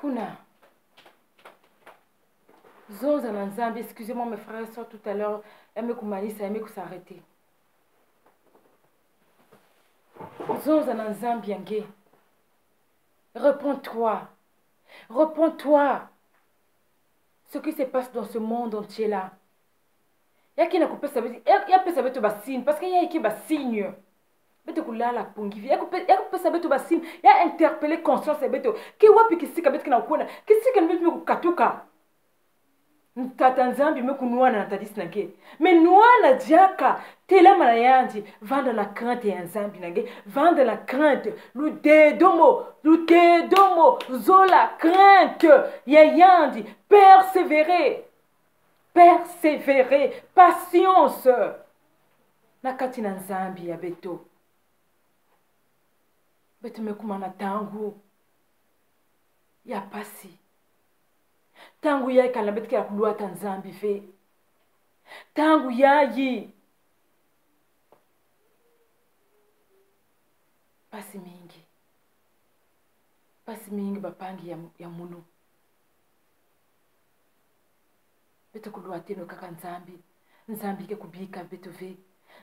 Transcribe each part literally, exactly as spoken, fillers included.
Kuna. Zonza na Nzambi, excusez-moi mes frères et sœurs, tout à l'heure, ya me kumanisa, ya me kus'arrêter. Zonza na Nzambi ya nge. Repens-toi. Repens-toi. Ce qui se passe dans ce monde entier là. Ya ke na kupesa beto, ya, ya pesa beto ba signe, parce que ya ke ba signe. Beto kulala pongi ve. Ya kupe-, ya kupesa beto ba signe, ya interpeller conscience ya beto. Ke wapi kisika beto ke na kwenda, kisika beto me kukatuka. Tata Nzambi me kunwana na tadisi na nge. Me nwana diaka, telama na yandi, vanda na crainte ya Nzambi na nge. Vanda na crainte, ludedomo, ludedomo, zola crainte ya yandi, persévérer. Persévérer, patience. Na kati na Nzambi ya beto. Beto me kuma na ntangu ya mpasi. Ntangu yayi kana beto ke ya kulwata Nzambi ve. Ntangu yayi. Mpasi mingi. Mpasi mingi, bampangi ya, ya munu. Beto kulwateno kaka Nzambi. Nzambi ke kubika beto ve.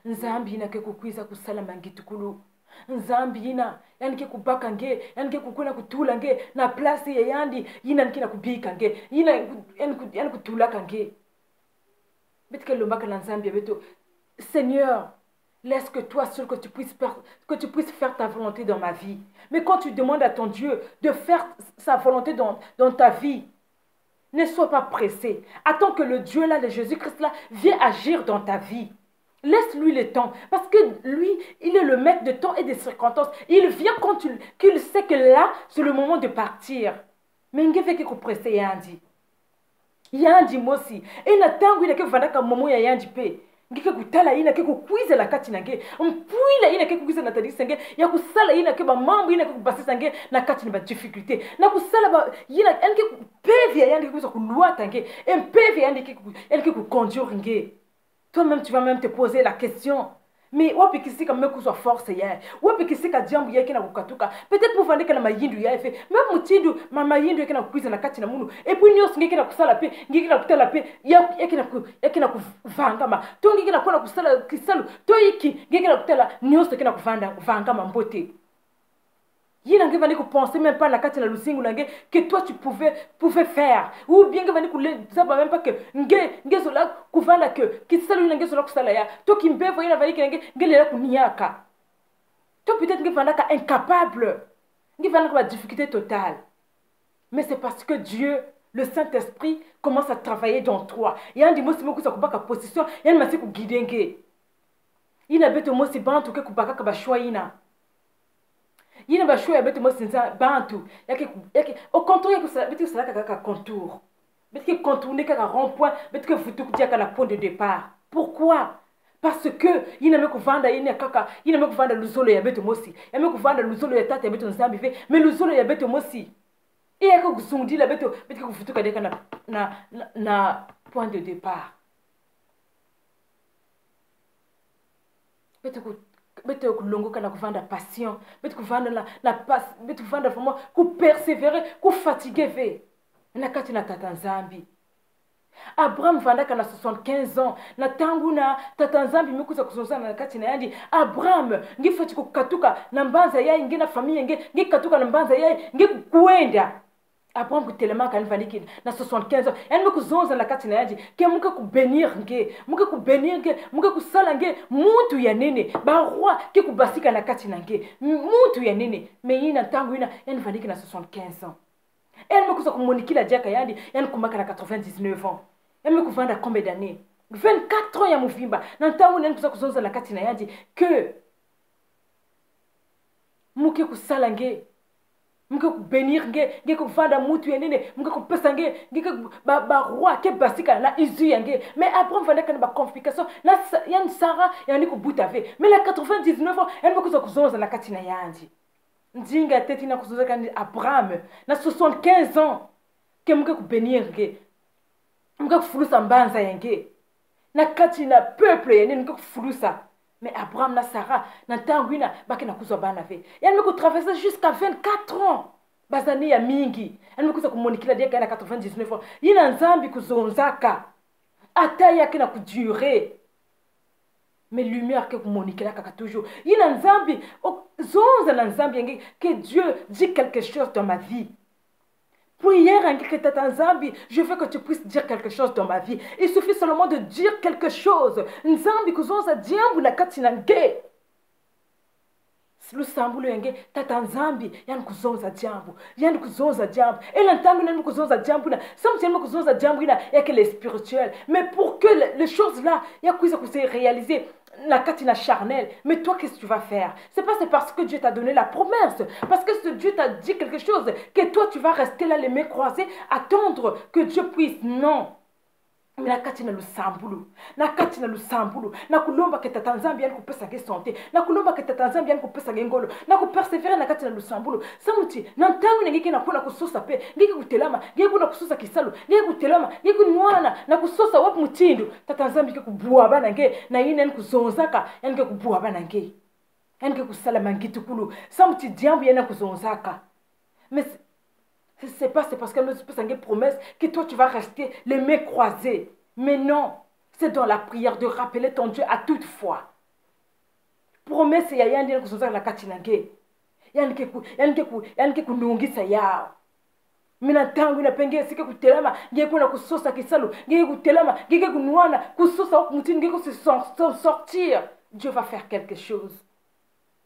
Nzambi yina ke kukwiza kusala mangitukulu. Nzambi yina, yandi ke kubaka nge, yandi ke kukwenda kutula nge na place ya yandi, yina yandi ke na kubika nge, yina yandi ku-, yandi ku-, yandi kutulaka nge. Beto ke lombaka na Nzambi ya beto: Seigneur, laisse que toi seul, que tu puisses faire, que tu puisses faire ta volonté dans ma vie. Mais quand tu demandes à ton Dieu de faire sa volonté dans, dans ta vie, ne sois pas pressé. Attends que le Dieu là, le Jésus-Christ là, vienne agir dans ta vie. Laisse-lui le temps. Parce que lui, il est le maître de temps et des circonstances. Il vient quand tu, qu'il sait que là, c'est le moment de partir. Mais nge ve ke kupresse yandi. Yandi mosi. E na ntangu yina ke vandaka momo ya yandi mpe. Nge ke kutala yina ke kukwiza na kati na nge. Mpwila yina ke kukwiza na tadisi nge. Ya kusala yina ke bamambu yina ke kubasisa nge na kati na badifficulté. Na kusala ba, yina, yandi ke ku-, mpeve ya yandi ke kwiza kulwata nge. E mpeve ya yandi ke ku-, yandi ke kuconduire nge. Toi-même, tu vas même te poser la question. Mais wapi kisika me kuzwa force yayi? Wapi kisika diambu yayi ke na kukatuka? Peut-être mu vandaka na mayindu yayi ve. Même mutindu ma-, mayindu yayi ke na kukwiza na kati na munu. Et puis nionso nge ke na kusala mpe, nge ke na kutala mpe, ya, ya ke na ku-, ya ke na kuvangama. To nge ke na kwenda kusala kisalu, to inki, nge ke na kutala nionso ke na kuvanda, vangama mbote. Yina nge vandi kupenser même pas na kati na luzingu na nge que toi tu pouvais, pouvais faire. Ou bien nge vandi kule-, zaba même pas que nge, nge zola kuvanda que kisalu yina nge zola kusala yayi, to kimbevo yina vandi kina nge, nge lela kuniaka. To peut-être nge vandaka incapable. Nge vandaka ba difficulté totale. Mais c'est parce que Dieu, le Saint-Esprit, commence à travailler dans toi. Yandi mosi me kwiza kubaka position, yandi mosi kuguider nge. Yina beto mosi bantu ke kubakaka ba choix yina. Yina ba choix ya beto mosi nza bantu. Ya ke, ya ke, au contraire, ya ke sa-, beto ke salaka kaka contour. Beto ke contourner kaka rond-point, beto ke vutuka diaka na point de départ. Pourquoi? Parce que yina me kuvanda, yina kaka, yina me kuvanda luzolo ya beto mosi. Ya me kuvanda luzolo ya tata ya beto Nzambi ve, mais luzolo ya beto mosi. E ya ke kuzungudila beto, beto ke kuvutuka diaka na, na, na, na point de départ. Beto ku-, beto kulongoka na kuvanda patient. Beto kuvanda na, na pas-, beto kuvanda vraiment kupersévérer, kufatiguer ve. Na kati na tata Nzambi. Abraham vandaka na soixante-quinze ans. Na ntangu yina tata Nzambi me kwiza kuzonzana na kati na yandi: Abraham, nge fweti kukatuka na mbanza yayi, nge na famille nge, nge katuka na mbanza yayi, nge kukwenda. Abraham kutelama, kani vandiki na soixante-quinze ans. Yandi me kuzonza na kati na yandi que mu ke kubénir nge, mu ke kubénir nge, mu ke kusala nge muntu ya nene. Ba roi ke kubasika na kati na nge. M-, muntu ya nene. Mais yina ntangu yina, yandi vandiki na soixante-quinze ans. Yandi me kwiza kumonikila diaka yandi, yandi kumaka na quatre-vingt-dix-neuf ans. Yandi me kuvanda combien d'années? Vingt-quatre ans ya mvimba. Na ntangu yina yandi kwiza kuzonza na kati na yandi que mu ke kusala nge, mu ke kubénir nge, nge ke kuvanda muntu ya nene, mu ke kupesa nge, nge ke ba, ba roi ke basika na yeux ya nge. Mais Abraham vandaka na ba complication, na Sa-, yandi Sarah yandi kubuta ve. Mais na quatre-vingt-dix-neuf ans, yandi me kwiza kuzonza na kati na yandi. Ndinga ntete yina kuzonzaka ni Abraham, na soixante-quinze ans, que mu ke kubénir nge. Mu ke kufulusa mbanza ya nge. Na kati na peuple ya nge mu ke kufulusa. Mais Abraham na Sarah, na ntangu yina, ba ke na kuzwa bana ve. Yandi me kutraverser jusqu'à vingt-quatre ans. Ba zani ya mingi. Yandi me kwiza kumonikila diaka na quatre-vingt-dix-neuf ans. Yina Nzambi kuzonzaka. Ata ya ke na kudurer. Mais lumière ke kumonikila kaka toujours. Yina Nzambi, o, zonza na Nzambi ya nge, que Dieu dit quelque chose dans ma vie. Prière ya nge que Tata Nzambi, je veux que tu puisses dire quelque chose dans ma vie. Il suffit seulement de dire quelque chose. Nzambi kuzonza diambu na kati na nge. Lusambulu ya nge, Tata Nzambi, yandi kuzonza diambu. Yandi kuzonza diambu. Et na ntangu yina yandi kuzonza diambu yina, samu ti yandi kuzonza diambu yina, ya kele spirituel. Mais pour que le, les choses là, ya kwiza ku se réaliser na kati na charnel. Mais toi, qu'est-ce que tu vas faire ? C'est pas, c'est parce que Dieu t'a donné la promesse, parce que ce Dieu t'a dit quelque chose, que toi, tu vas rester là, les mains croisées, attendre que Dieu puisse. Non. Mais na kati na lusambulu, na kati na lusambulu, na kulomba que Tata Nzambi yandi kupesa nge santé, na kulomba que Tata Nzambi yandi kupesa nge ngolo, na ku persévérer na kati na lusambulu. Samu ti, na ntangu yina nge ke na kuna kusosa pe, nge ke kutelama, nge ke kuna kusosa kisalu, nge ke kutelama, nge ke kunwana, na kusosa wapi mutindu, Tata Nzambi ke kubwabana nge, na yina yandi kuzonzaka, yandi ke kubwabana nge. Yandi ke kusala mangitukulu, samu ti diambu yandi kuzonzaka. Mais c'est, c'est pas, c'est parce que yandi me pesa nge promesse que toi tu vas rester les mains croisées. Mais non, c'est dans la prière de rappeler ton Dieu à toute fois. Promesse ya yandi yandi kuzonza na kati na nge. Yandi ke ku, yandi ke ku, yandi ke kunungisa yawu. Mais na ntangu yina pe nge si ke kutelama, nge ke kuna kusosa kisalu, nge ke kutelama, nge ke kunwana, kusosa wapi mutindu nge ke ku se sor-, sor-, sortir. Dieu va faire quelque chose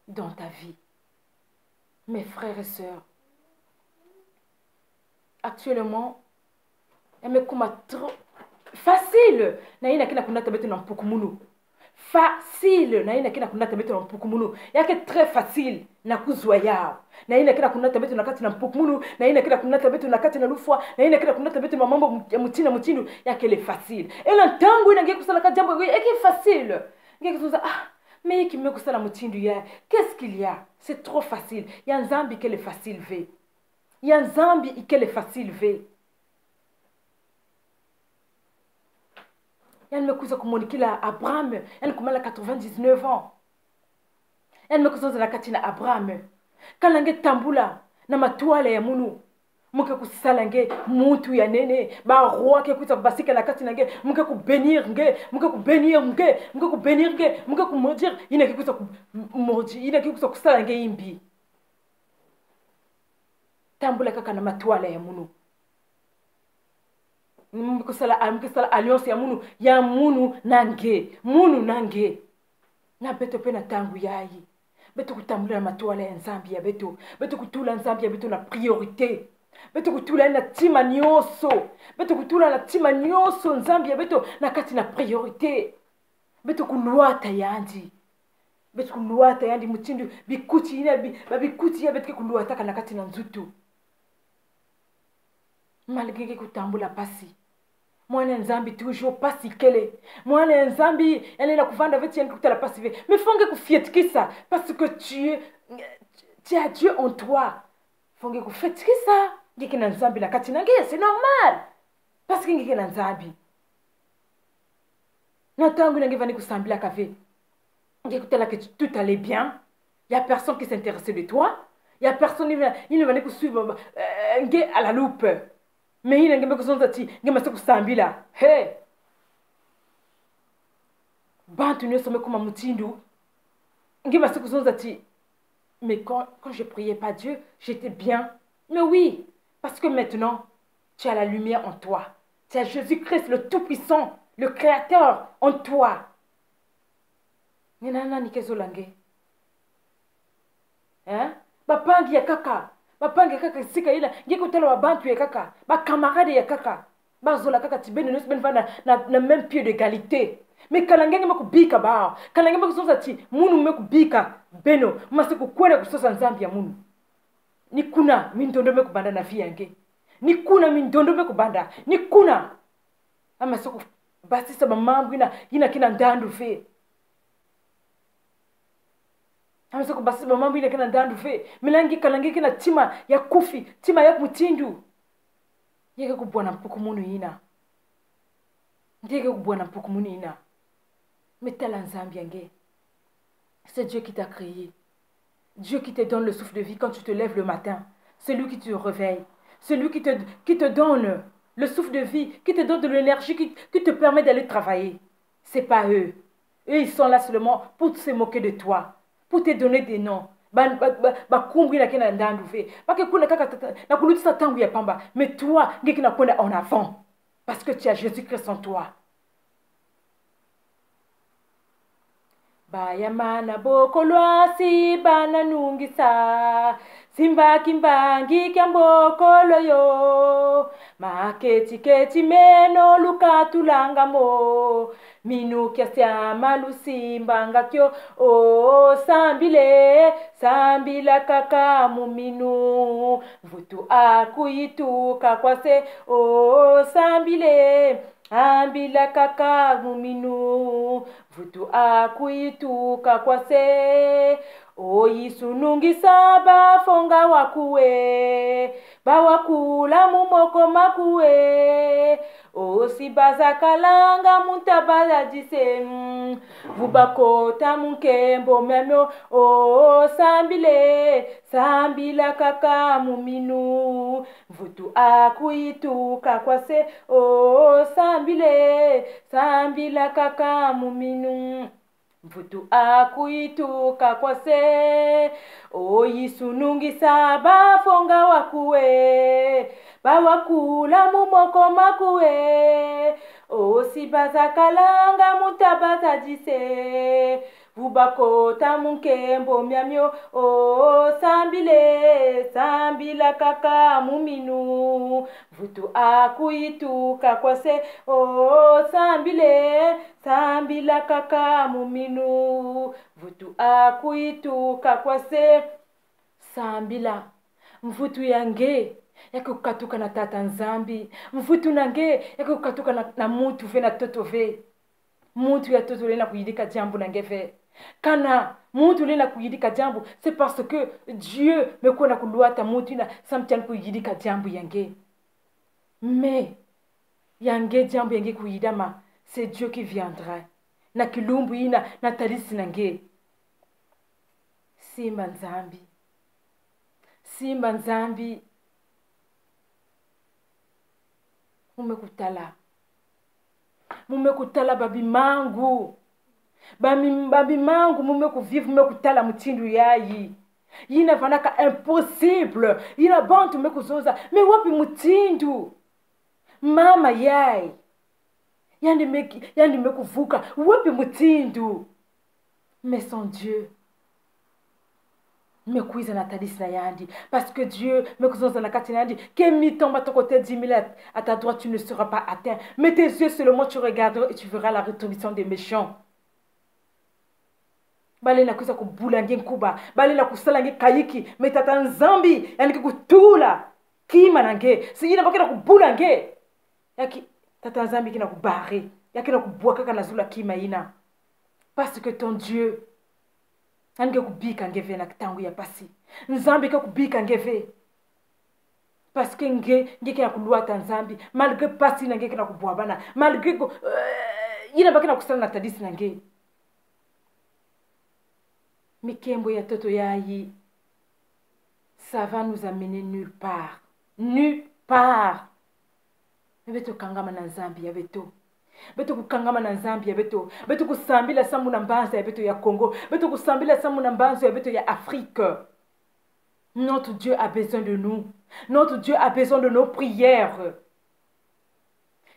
dans ta vie. Mes frères et sœurs, actuellement, ya me kuma trop facile na yina ke na kunata beto na mpukumunu. Facile na yina ke na kunata beto na mpukumunu. Ya ke très facile na kuzwa yawu. Na yina ke na kunata beto na kati na mpukumunu, na yina ke na kunata beto na kati na lufwa, na yina ke na kunata beto na mambu ya mutindu na mutindu, ya kele facile. Et na ntangu yina nge kusalaka diambu, ya ke facile. Nge kuzonza, ah, mais inki me kusala mutindu yayi ? Qu'est-ce qu'il y a ? C'est trop facile. Ya Nzambi kele facile ve. Ya Nzambi ikele facile ve. Yandi me kwiza kumonikila Abraham, yandi kuma na quatre-vingt-dix-neuf ans. Yandi me kuzonza na kati na Abraham: Kana nge tambula na matwala ya munu, mu ke kusala nge muntu ya nene. Ba roi ke kwiza kubasika na kati na nge, mu ke ku bénir nge, mu ke ku bénir nge, mu ke ku bénir nge, mu ke ku maudire yina ke kwiza ku, maudire yina ke kwiza kusala nge yimbi. Tambula kaka na matwala ya munu. Mu ke sala, mu ke sala alliance ya munu, ya munu na nge, munu na nge. Na beto pe na ntangu yayi, beto kutambula na matwala ya Nzambi ya beto. Beto kutula Nzambi ya beto na priorité. Beto kutula na tima nyonso. Beto kutula na tima nyonso Nzambi ya beto na kati na priorité. Beto kulwata yandi. Beto kulwata yandi mutindu bikuti yina bi, ba bikuti ya beto ke kulwataka na kati na nzutu. Malgré nge ke kutambula mpasi, mwana ya Nzambi toujours mpasi kele. Mwana ya Nzambi, yandi lenda kuvanda ve ti yandi ke kutala mpasi ve. Mais faut nge kufietikisa, parce que tu es, tu as Dieu en toi. Faut nge kufietikisa, nge ke na Nzambi na kati na nge, c'est normal. Parce que nge ke na Nzambi. Na ntangu yina nge vani kusambilaka ve, nge kutala que tout allait bien. Il y a personne qui s'intéressait de toi. Il y a personne yina, yina vani kusuivre, euh, nge à la loupe. Mais yina nge me kuzonza ti nge mase kusambila. He! Bantu nyonso me kuma mutindu. Nge mase kuzonza ti: Mais quand, quand je priais pas Dieu, j'étais bien. Mais oui, parce que maintenant, tu as la lumière en toi. Tu as Jésus-Christ, le Tout-Puissant, le Créateur en toi. Ni nani ke zola nge? Hein? Bampangi ya nkaka. Bampangi ya nkaka sika yina. Nge kutala ba bantu ya nkaka. Ba camarades ya nkaka. Bazola kaka ti beno nyonso beno vanda na, na, na même pied d'égalité. Mais kana nge, nge me kubika bawu, kana nge me kuzonza ti munu me kubika beno, mase kukwenda kusosa Nzambi ya munu, ni kuna mindondo me kubanda na vie ya nge. Ni kuna mindondo me kubanda. Ni kuna. Amase kubasisa ba mambu yina, yina ke na ndandu ve. Amase kubasisa ba mambu yina ke na ndandu ve. Mina nge kana nge ke na tima ya kufi, tima ya mutindu, nge ke kubwana mpukumunu yina. Nge ke kubwana mpukumunu yina. Mais tala Nzambi ya nge. C'est Dieu qui t'a créé. Dieu qui te donne le souffle de vie quand tu te lèves le matin. Celui qui te réveille, celui qui te, qui te donne le souffle de vie, qui te donne de l'énergie, qui, qui te permet d'aller travailler. C'est pas eux. Eux, ils sont là seulement pour se moquer de toi, pour te donner des noms. Ba, ba, ba, ba nkumbu ina ke na ndandu ve. Ba ke kuna kaka tata, na kulutisa ntangu ya pamba. Mais toi, nge kina kwenda en avant. Parce que tu as Jésus-Christ en toi. Ba ya mana bokolwa si bana nungisa, simba kimbangi kia mbokolo yo. Maketiketi meno lukatulanga mo, minu kia siama lusimbanga kio. O sambile, sambila kaka mu minu, mvutu aku ituka kwa se. O sambile, sambila kaka mu minu, mvutu aku ituka kwa se. O Yesu nungisa bafunga waku e, bawakula mu moko maku e. O si bazakalanga mu ntaba za dise, mm, vu bakota mu nkembo miamio. O sambile, sambila kaka mu minu, mvutu aku ituka kwa se. O sambile, sambila kaka mu minu, mvutu aku ituka kwa se. O Yesu nungisa bafunga waku e, bawakula mu moko maku e. O si bazakalanga mu ntaba za dise, vu bakota mu nkembo miamio. O sambile, sambila kaka mu minu, mvutu aku ituka kwa se. O sambile, sambila kaka mu minu, mvutu aku ituka kwa se. Sambila. Mvutu ya nge ya ke kukatuka na Tata Nzambi. Mvutu na nge ya ke kukatuka na, na muntu ve, na ntoto ve. Muntu ya ntoto lenda kuyidika diambu na nge ve. Kana muntu lenda kuyidika diambu, c'est parce que Dieu me kwenda kulwata muntu ina samu ti yandi kuyidika diambu ya nge. Mais ya nge diambu ya nge kuyidama, c'est Dieu qui viendra na kilumbu ina na tadisi na nge. Simba Nzambi. Simba Nzambi. Mu me kutala. Mu me kutala babimangu. Bami-, babimangu mu me kuvivre, mu me kutala mutindu yayi. Yina vandaka impossible. Yina bantu me kuzonza: mais wapi mutindu? Mama yayi, yandi me ki-, yandi me kuvuka, wapi mutindu? Mais son Dieu me kwiza na tadisi na yandi. Parce que Dieu me kuzonza na kati na yandi que: mi tomba à ton côté, dix mille à, à ta droite, tu ne seras pas atteint. Mais tes yeux seulement, tu regarderas et tu verras la rétribution des méchants. Ba lenda kwiza kubula nge nkuba, ba lenda kusala nge kayiki, mais Tata Nzambi yandi ke kutula kima na nge. Si yina ba ke na kubula nge, ya ke, Tata Nzambi ke na kubare, ya ke na kubwakaka na zulu ya kima yina. Parce que ton Dieu, yandi ke kubika nge ve na ntangu ya mpasi. Nzambi ke kubika nge ve. Parce que nge, nge ke na kulwata Nzambi, malgré mpasi yina nge ke na kubwabana, malgré ko, euh, yina ba ke na kusala na tadisi na nge. Mikembo ya ntoto yayi, ça va nous amener nulle part. Nulle part. Mais beto kangama na Nzambi ya beto. Beto kukangama na Nzambi ya beto. Beto kusambila samu na mbanza ya beto ya Congo. Beto kusambila samu na mbanza ya beto ya Afrique. Notre Dieu a besoin de nous. Notre Dieu a besoin de nos prières.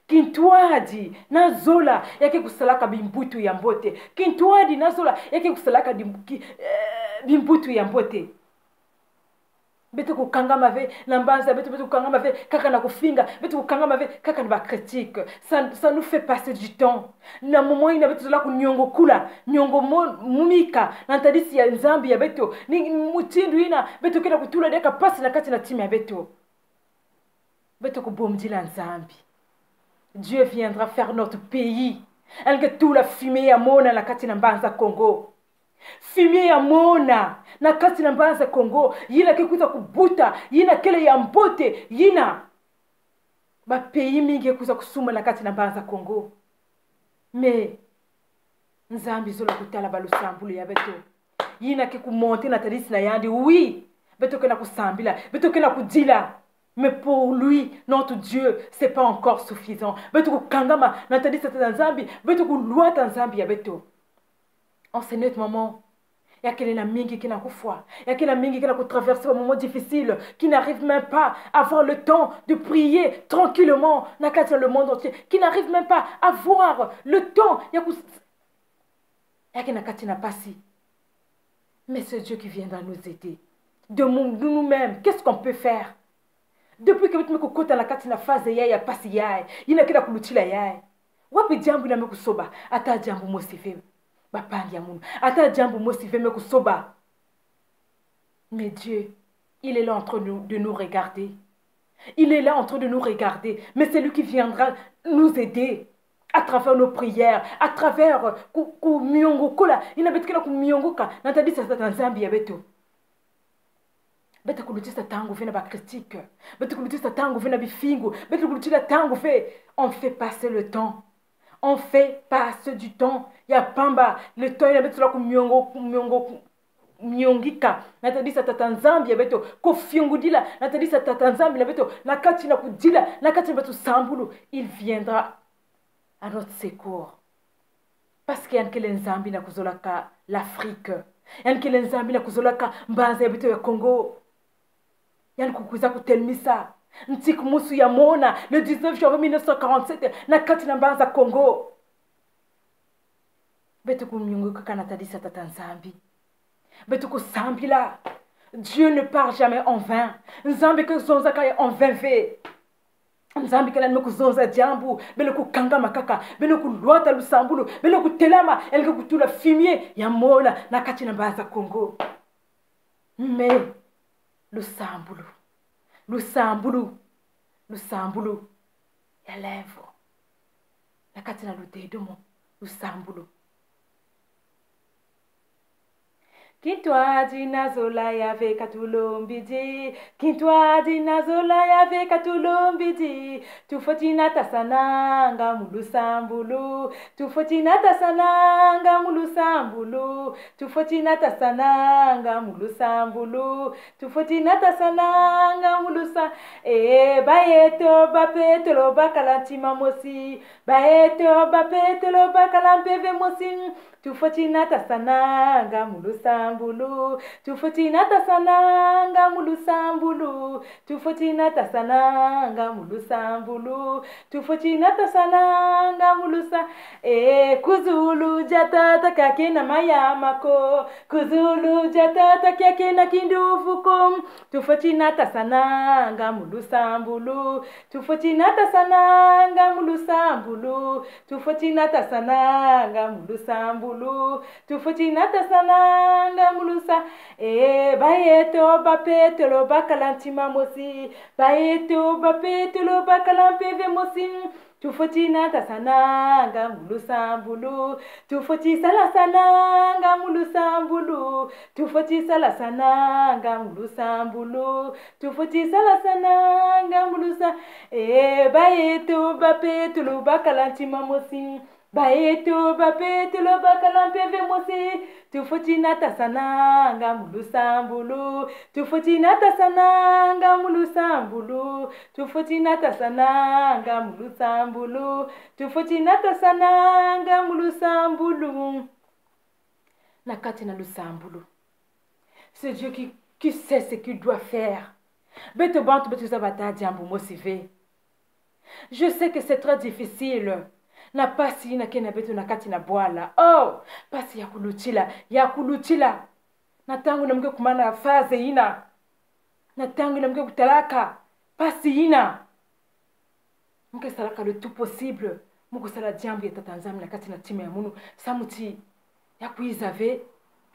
Kintwadi na zola ya ke kusalaka bimbutu ya mbote. Kintwadi na zola ya ke kusalaka dim-, ki-, eh, bimbutu ya mbote. Beto kukangama ve na mbanza beto, beto kukangama ve kaka na kufinga, beto kukangama ve kaka na ba critique. Ça, ça nous fait passer du temps. Na momo yina beto zola kunyongokula, nyongo mo-, mumika na tadisi ya Nzambi ya beto. Ni mutindu yina beto ke na kutula diaka mpasi na kati na ntima ya beto. Beto kubomdila Nzambi. Dieu viendra faire notre pays. Yandi ke tula fumier ya mona na kati na mbanza Congo. Fumier ya mona na kati na mbanza Congo, yina ke kwiza kubuta, yina kele ya mbote, yina ba pays mingi ke kwiza kusumba na kati na mbanza Congo. Mais Nzambi zola kutala ba lusambulu ya beto. Yina ke kumonter na tadisi na yandi, oui. Beto ke na kusambila, beto ke na kudila. Mais pour lui, notre Dieu, c'est pas encore suffisant. Beto kukangama na tadisa tata Nzambi, beto kulwata Nzambi ya beto. En ce moment, ya kele na mingi ke na kufwa, ya kele na mingi ke na kutraverser un moment difficile, qui n'arrive même pas à avoir le temps de prier tranquillement, na kati ya le monde entier, qui n'arrive même pas à avoir le temps ya ku- ya ke na kati na pasi. Mais c'est Dieu qui viendra nous aider. De nous, nous-mêmes, qu'est-ce qu'on peut faire? Depuis que beto me kukota na kati na phase yayi ya pasi yayi, yina ke na kulutila yayi, wapi diambu yina me kusoba? Ata diambu mosi ve, bampangi ya munu. Ata diambu mosi ve me kusoba. Mais Dieu, il est là en train de, de nous regarder. Il est là en train de nous regarder. Mais c'est lui qui viendra nous aider à travers nos prières, à travers, euh, ku, kumiongokola yina beto ke na kumiongoka na tadisa tata Nzambi ya beto. Beto kulutisa ntangu ve na ba critique. Beto kulutisa ntangu ve na bifingu. Beto kulutila ntangu ve. On fait passer le temps. On fait passer du temps ya pamba. Le temps yina beto sola kumiongo, kumiongo, miongika na tadisa tata Nzambi ya beto, kufiongudila na tadisa tata Nzambi na beto, na kati na kudila, na kati na beto sambulu. Il viendra à notre secours. Parce que yandi kele Nzambi yina kuzolaka l'Afrique. Yandi kele Nzambi yina kuzolaka mbanza ya beto ya Congo. Yandi kukwiza kutelemisa ntiku mosi ya mona, le dix-neuf janvier mille neuf cent quarante-sept, na kati na mbanza Congo. Beto kumiongokaka na tadisa tata Nzambi. Beto kusambila. Dieu ne part jamais en vain. Nzambi ke zonzaka en vain ve. Nzambi ke na yandi me kuzonza diambu. Beno kukangama kaka. Beno kulwata lusambulu. Beno kutelama. Yandi ke kutula fumier ya mona na kati na mbanza Congo. Mais lusambulu, lusambulu, lusambulu ya lemvo. Na kati na ludedomo, lusambulu. Kintwadi na zola ya ve katulombidi, kintwadi na zola ya ve katulombidi. Tufweti na tasananga mu lusambulu. Tufweti na tasananga mu lusambulu. Tufweti na tasananga mu lusambulu. Tufweti na tasananga mu lusa-, eh, baeto ba Petelo bakala ntima mosi. Baeto ba Petelo bakala mpeve mosi. Tufweti na tasananga mu lusambulu. Tufweti na tasananga mu lusambulu. Tufweti na tasananga mu lusambulu. Tufweti na tasananga mu lusa-, eh, ku zulu dia tata kia kena mayama ko. Ku zulu dia tata kia kena kinduvu ko. Tufweti na tasananga mu lusambulu. Tufweti na tasananga mu lusambulu. Tufweti na tasananga mu lusambulu. Tufweti na tasananga mu lusa-, eh, baeto ba Petelo bakala ntima mosi. Baeto ba Petelo bakala mpeve mosi. Tufweti na tasananga mu lusambulu. Tufweti salasananga mu lusambulu. Tufweti salasananga mu lusambulu. Tufweti salasananga mu lusa-, eh, baeto ba Petelo bakala ntima mosi. Baeto ba Petelo bakala mpeve mosi. Tufweti na tasananga mu lusambulu. Tufweti na tasananga mu lusambulu. Tufweti na tasananga mu lusambulu. Tufweti na tasananga mu lusambulu. Na kati na lusambulu. C'est Dieu qui, qui sait ce qu'il doit faire. Beto bantu beto zaba ata diambu mosi ve. Je sais que c'est très difficile. Na pasi yina kena beto na kati na bwala. Oh, pasi ya kulutila, ya kulutila. Na ntangu yina mu ke kumana phase yina. Na ntangu yina mu ke kutalaka pasi yina. Mu ke salaka le tout possible. Mu kusala diambu ya tata Nzambi na kati na ntima ya munu. Samu ti ya kwiza ve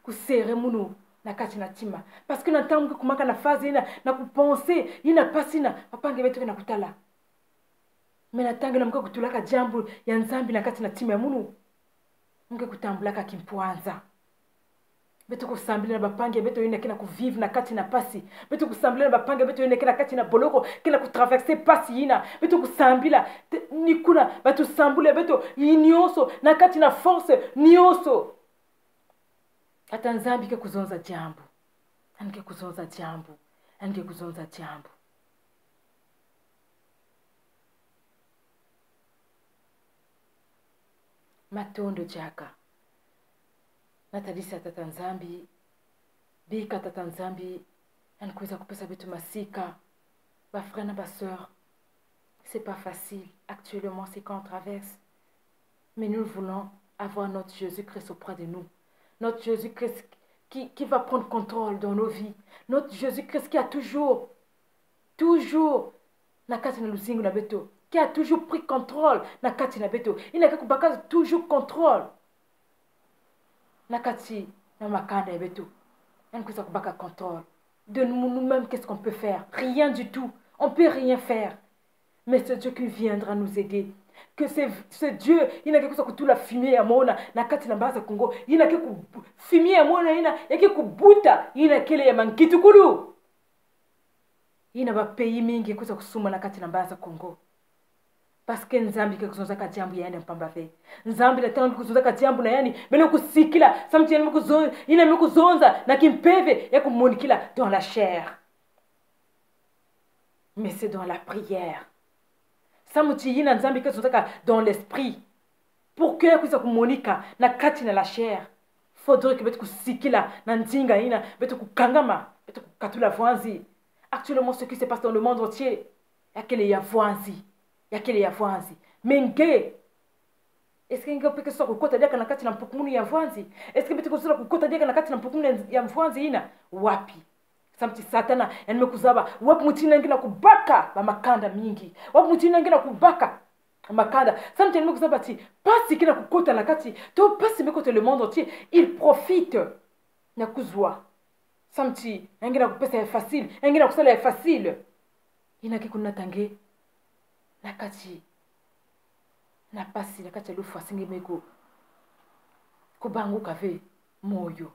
ku serrer munu na kati na ntima. Parce que na ntangu mu ke kumaka na phase yina, na kupenser yina pasi yina, bampangi beto ke na kutala. Mais na ntangu yina mu ke kutulaka diambu ya Nzambi na kati na ntima ya munu, mu ke kutambulaka kimpwanza. Beto kusambila na bampangi beto yina ke na kuvivre na kati na pasi. Beto kusambila na bampangi beto yina ke na kati na boloko, ke na kutraverser pasi yina. Beto kusambila, te-, ni kuna, batusambula beto, yi nionso, na kati na force nionso. Tata Nzambi ke kuzonza diambu. Yandi ke kuzonza diambu. Yandi ke kuzonza diambu. Matondo diaka. Natadisa Tata Nzambi, bika Tata Nzambi, yandi kwiza kupesa beto masika. Ba frères na ba sœurs, c'est pas facile actuellement ce qu'on traverse. Mais nous voulons avoir notre Jésus-Christ auprès de nous. Notre Jésus-Christ qui, qui va prendre contrôle dans nos vies. Notre Jésus-Christ qui a toujours, toujours, na kati na luzingu na beto, qui a toujours pris contrôle na kati na beto. Yina ke kubaka toujours contrôle na kati na makanda ya beto. Yandi kwiza kubaka contrôle. De nous, nous-mêmes, qu'est-ce qu'on peut faire? Rien du tout. On peut rien faire. Mais c'est Dieu qui viendra nous aider. Que c'est, c'est Dieu, yina ke kwiza kutula fumier ya mona na kati na Mbanza Kongo. Yina ke ku-, fumier ya mona yina, ya ke kubuta yina kele ya mankitukulu. Yina ba pays mingi kwiza kusumba na kati na Mbanza Kongo. Parce que Nzambi ke kuzonzaka diambu ya yandi mpamba ve. Nzambi na ntangu kuzonzaka diambu na yandi, me na kusikila, samu ti yandi me kuzon-, yina me kuzonza na kimpeve, ya kumonikila dans la chair. Mais c'est dans la prière. Samu ti yina Nzambi ke zonzaka dans l'esprit. Pour que kwiza kumonika na kati na la chair, faudrait que beto kusikila na ndinga yina, beto kukangama, beto kukatula vwanzi. Actuellement, ce qui se passe dans le monde entier, ya kele ya vwanzi. Ya kele ya vwanzi. Mais nge, est-ce que nge pe ke sosa kukota diaka na kati na mpukumunu ya vwanzi? Est-ce que beto ke sosa kukota diaka na kati na mpukumunu ya vwanzi yina? Wapi? Samu ti Satana, yandi me kuzaba wapi mutindu yandi ke na kubaka ba makanda mingi. Wapi mutindu yandi ke na kubaka makanda. Samu ti yandi me kuzaba ti mpasi ke na kukota na kati. To mpasi me kota le monde entier, il profite na kuzwa. Samu ti yandi ke na kupesa ya facile, yandi ke na kusala ya facile. Yina ke kunata nge na kati na mpasi, na kati ya lufwa, si nge me ku-, kubanguka ve moyo.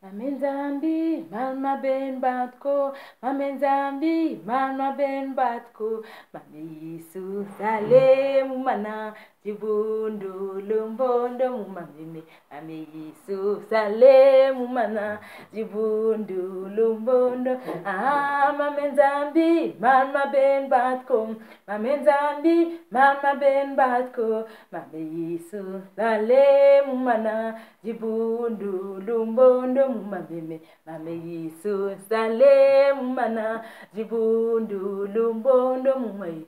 Mame Nzambi, mama beno batko. Mame Nzambi, mama beno batko. Mame Yesu, sale mu mana, dibundu lumbondo mu mame me. Mame Yesu, sale mu mana, dibundu lumbondo. Ah, Mame Nzambi, mama beno batko. Mame Nzambi, mama beno batko. Mame Yesu, sale mu mana, dibundu lumbondo mu mame me. Mame Yesu, sale mu mana, dibundu lumbondo mu mame.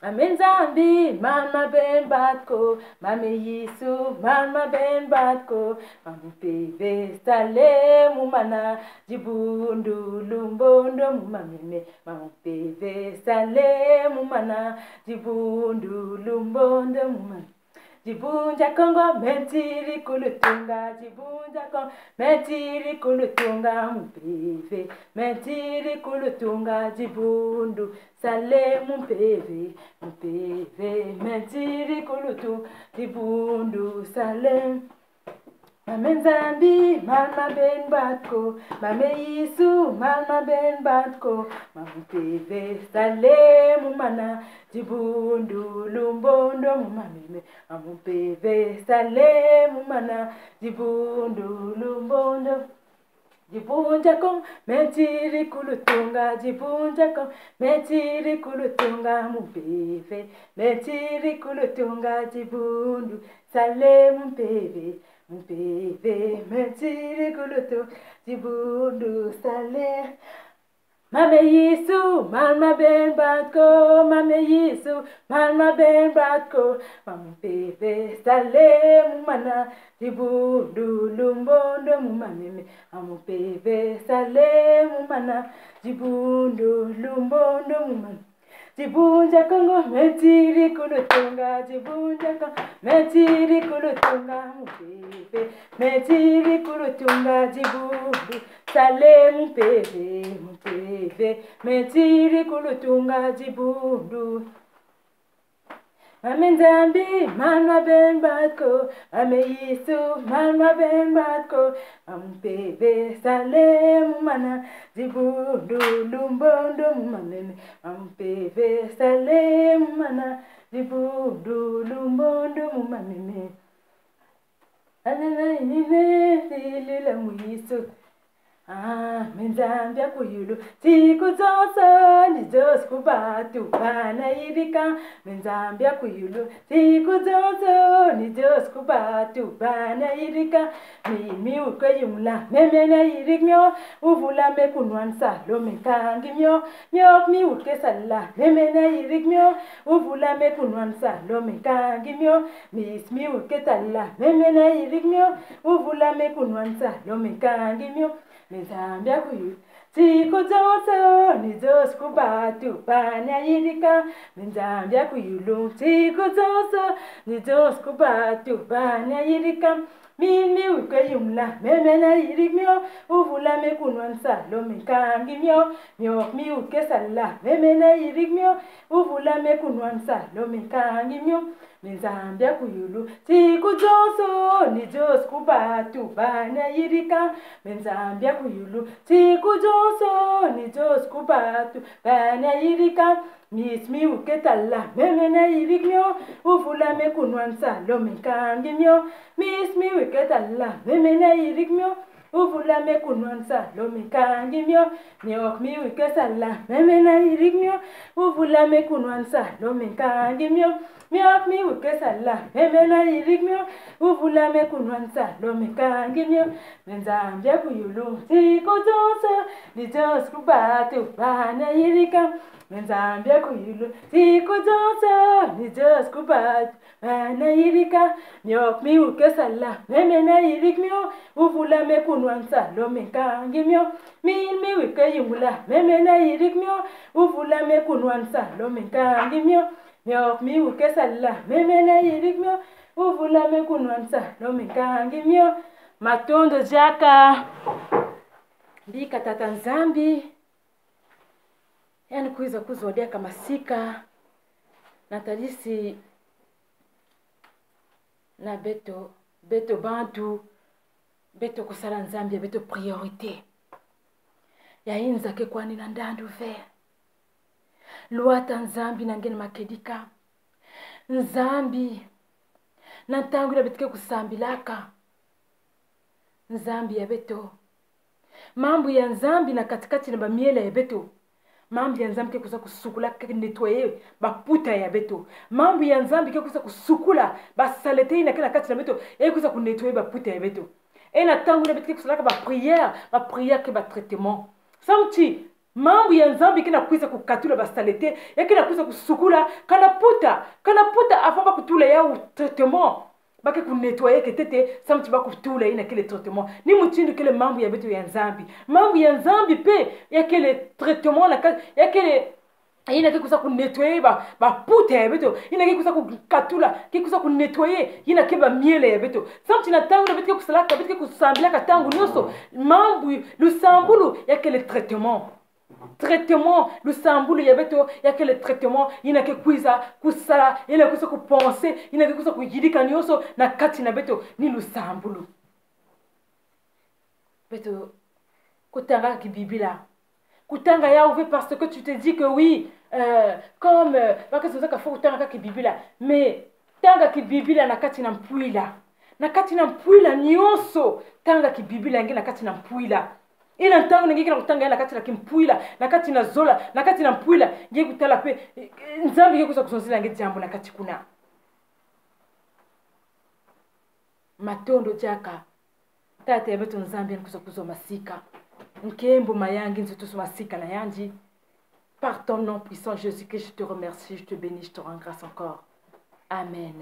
Mame Nzambi, mama beno batko. Mame Yesu, mama beno batko. Mama mpeve, sale mu mana, dibundu lumbondo mu mame me. Mama mpeve, sale mu mana, dibundu lumbondo mu mame. Dibundu dia Kongo, mama ntiri kulutunga, dibundu dia Kongo, mama ntiri kulutunga, mama mpeve, mama ntiri kulutunga, dibundu, sale mama mpeve, mama mpeve, mama ntiri kulutunga, dibundu, sale. Mame Nzambi, mama beno batko. Mame Yesu, mama beno batko. Mama mpeve, sale mu mana, dibundu lumbondo mu mame me. Mama mpeve, sale mu mana, dibundu lumbondo. Dibundu dia Kongo, mama ntiri kulutunga, dibundu dia Kongo, mama ntiri kulutunga, mama mpeve, mama ntiri kulutunga, dibundu, sale mama mpeve, mama mpeve, mama ntiri kulutunga, dibundu, sale. Mame Yesu, mama beno batko. Mame Yesu, mama beno batko. Mama mpeve, sale mu mana, dibundu lumbondo mu mame me. Mama mpeve, sale mu mana, dibundu lumbondo mu mame. Dibundu dia Kongo, mama ntiri kulutunga, dibundu dia Kongo, mama ntiri kulutunga, mama mpeve, mama ntiri kulutunga, dibundu, sale mama mpeve, mama mpeve, mama ntiri kulutunga, dibundu. Mame Nzambi, man mabenbadko, Mame Yesu, man mabenbadko, mampeve sale mumana, zibundu lumbondo mumameme, mampeve sale mumana, zibundu lumbondo mumameme. Anana ine silila mwiso. Ah, Me Nzambi a kuyulu. Siku zonso ni zonso ku batu bana yirika. Me Nzambi a kuyulu. Siku zonso ni zonso ku batu bana yirika. Mi, mi uke yumla. Meme na yirik myo. Uvula me kunwansa. Lo me kangi myo. Myok mi uke sala. Meme na yirik myo. Uvula me kunwansa. Lo me kangi myo. Miss mi uke tala, meme na yirik myo, uvula me kunwansa, lo me kangi myo, Me Nzambi a kuyulu. Siku zonso, ni zonso ku batu bana yirika, Me Nzambi a kuyulu. Siku zonso, ni zonso ku batu bana yirika, mi, mi uke yumla, meme na yirik myo, uvula me kunwansa, lo me kangi myo, myok mi uke sala, meme na yirik myo, uvula me kunwansa, lo me kangi myo, Me Nzambi a kuyulu. Siku zonso, ni zonso ku batu bana yirika. Me Nzambi a kuyulu. Siku zonso, ni zonso ku batu bana yirika. Miss mi uke tala, meme na yirik myo. Uvula me kunwansa, lo me kangi myo. Miss mi uke tala, meme na yirik myo. Uvula me kunwansa, lo me kangi myo. Myok mi uke sala, meme na yirik myo. Uvula me kunwansa, lo me kangi myo. Myok mi uke sala, meme na yirik myo. Uvula me kunwansa, lo me kangi myo. Me Nzambi a kuyulu. Siku zonso, ni zonso ku batu bana yirika. Me Nzambi a kuyulu. Siku zonso, ni zonso ku batu bana yirika. Myok mi uke sala, meme na yirik myo. Uvula me kunwansa, lo me kangi myo. Mi, mi uke yumla, meme na yirik myo. Uvula me kunwansa, lo me kangi myo. Myok mi uke sala, meme na yirik myo. Uvula me kunwansa, lo me kangi myo. Matondo diaka. Bika Tata Nzambi, yandi kwiza kuzodiaka masika na tadisi na beto, beto bantu, beto kusala Nzambi ya beto priorité. Ya inza ke kwani na ndandu ve. Lwata Nzambi na ngeni makedika. Nzambi, na ntangu ina beto ke kusambilaka. Nzambi ya beto. Mambu ya Nzambi na kati-kati na bamiela ya beto. Mambu ya Nzambi ke kwiza kusukula, ke nettoyer baputa ya beto. Mambu ya Nzambi ke kwiza kusukula ba saleté ina ke na kati na beto. E kwiza kunettoyer baputa ya beto. E na ntangu ina beto ke kusalaka ba prière, ba prière ke ba traitement. Samu ti mambu ya Nzambi ke na kwiza kukatula ba saleté, ya ke na kwiza kusukula, kana puta, kana puta avant ba kutula yawu traitement. Ba ke kunettoyer ke ntete, samu ti ba kutula ina kele traitement. Ni mutindu kele mambu ya beto ya Nzambi. Mambu ya Nzambi mpe, ya kele traitement na ka, ya kele, ina ke kwiza kunettoyer ba, baputa ya beto. Ina ke kwiza kukatula, ke kwiza kunettoyer, ina ke bamiela ya beto. Samu ti na ntangu ina beto ke kusalaka, beto ke kusambilaka ntangu nyonso. Mambu, lusambulu, ya kele traitement. Traitement, lusambulu ya beto, ya kele traitement, ina ke kwiza kusala, ina kwiza kupenser, ina ke kwiza kuyidika nyonso na kati na beto, ni lusambulu. Beto kutanga kibibila. Kutanga yawu ve parce que tu te dis que oui, euh, comme, euh, ba ke zonzaka faut kutanga kaka kibibila. Mais tanga kibibila na kati na mpwila. Na kati na mpwila nyonso, tanga kibibila nge na kati na mpwila. Ina ntangu nge ke na kutanga ya na kati na kimpwila, na kati na zola, na kati na mpwila, nge kutala mpe, eh, eh, Nzambi ke kwiza kuzonzila nge diambu na kati kuna. Matondo diaka. Tata ya beto Nzambi, yandi kwiza kuzwa masika. Nkembo, mayangi, nzitusu, masika na yandi. Par ton nom puissant, Jésus-Christ, je te remercie, je te bénis, je te rends grâce encore. Amen.